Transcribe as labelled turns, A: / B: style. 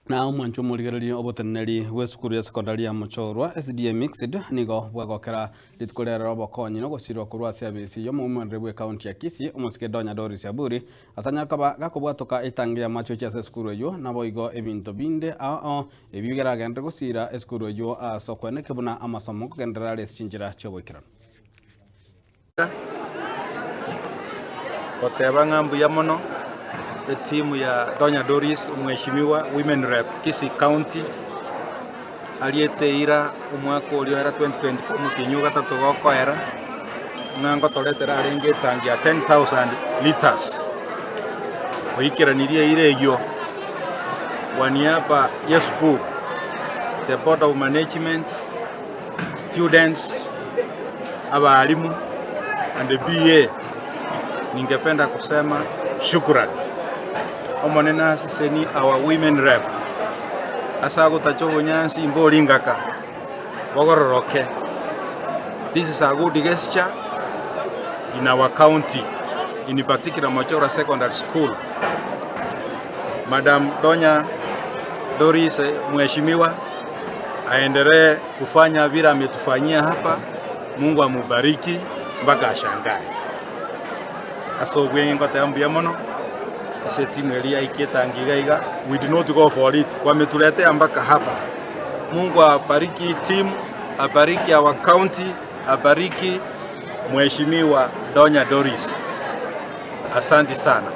A: Na omwancho omorigereria oboteneneri bw'esukuru ya sekondari ya Mochorwa, SDA Mixed, nigo bwagokera rituko ria rero obokonyi na ogosirwa korwa ase abisi y'omoumereri bw'ecounty ya Kisii, omosike Donya Doris Aburi, ase anyare koba gakobwatoka etangi y'amache gochia ase esukuru eyio, naboigo ebinto binde ao ao ebio biragenderere gosira esukuru eyio ase okweneke buna amasomo nkogenderera are ase chinchera chi'oboikeranu.
B: Goteba ng'a mbuya mono etimu ya Donya Doris omweshimiwa women rep Kisii county ariete eira omwaka oria oera 2024 omotienyi ogatato gokoera ng'a ngotoretera arenge etangi ya 10,000 litres oikeranirie eira eyio kwa niaba ya esukuru the board of management students, abalimu and the BA, ningependa kusema shukran. Omonene aseseni our women rep ase agotacha obonyansi mbori ngaka bogororoke. This is a good gesture in our county, in particular Mochora Secondary School. Madam Donya Doris Mheshimiwa aendelee kufanya vile ametufanyia hapa, Mungu amubariki mpaka ashangae. Ase obweng'e ngoteba mbuya mono ase etimu eria yaikire etangi iga iga, we did not go for it, wametuletea mpaka hapa. Mungu abariki hii timu, abariki our county, abariki Mheshimiwa Donya Doris. Asanti sana.